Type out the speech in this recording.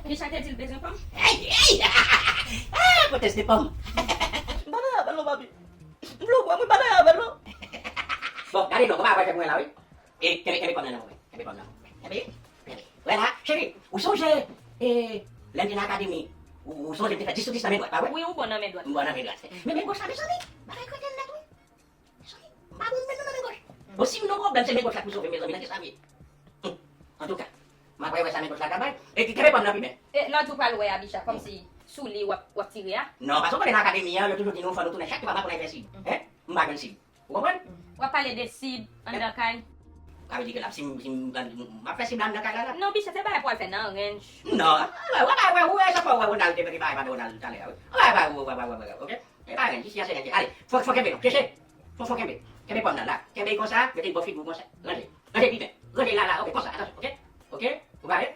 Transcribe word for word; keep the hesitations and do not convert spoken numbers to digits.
Richard te di l bezwen pòm. Ey, ey! Ah, kote se pòm? M pa nan avè l non, papi. M vle w kwè, mwen pa nan avè l non. Bon, gade non, kòman apre fè mwen la, wi. E, kenbe, kenbe pòm nan nan mwen. Kenbe pòm nan. Kenbe, kenbe. Wè la, cheri, ou sonje, e, lè m te nan akademi, ou, ou sonje m te fè dis sou dis nan men dwat, pa vre? Wi, ou bon nan men dwat. M bon nan men dwat. Men men goch la, mezanmi, bagay kreten nèt, wi. Mezanmi, m pa bon menm nan men goch. Bon, si m nan pwoblèm, se men goch la k pou sove m, mezanmi, nan ki sa m ye? Antouka, m ap wè sa men goch la ka bay. E ki kenbe pòm nan pi byen. E lòt jou pral wè a Bicha, kòmsi sou li w ap, w ap tire a. Non, paske w konnen nan akademi an, yo toujou di nou fò nou tounen chak ki pa makonnen fè sid. Hein? M pa jwenn sid. Ou konprann? W ap pale de sid anndan kay. Sa vle di ke la, si m, si m, m ap fè sid la anndan kay la la? Non, Bicha, se bagay pou w al fè nan ranch. Non, wè, wè, wè, wè, wè, sa fò wè Ronald te mete bagay pa Ronald talè a, wi. Wè, wè, wè, wè, wè, wè, wè, ok? E pa ranch, isi a se ranch. Ale, fò, fò kenbe non, cheche. Fò, fò kenbe. Kenbe pòm nan la. Kenbe l konsa, mete l bò figi w konsa. Ranje. Ranje pi byen. Ranje l la, la, ok, konsa, atansyon, ok? Ok? Ou pare?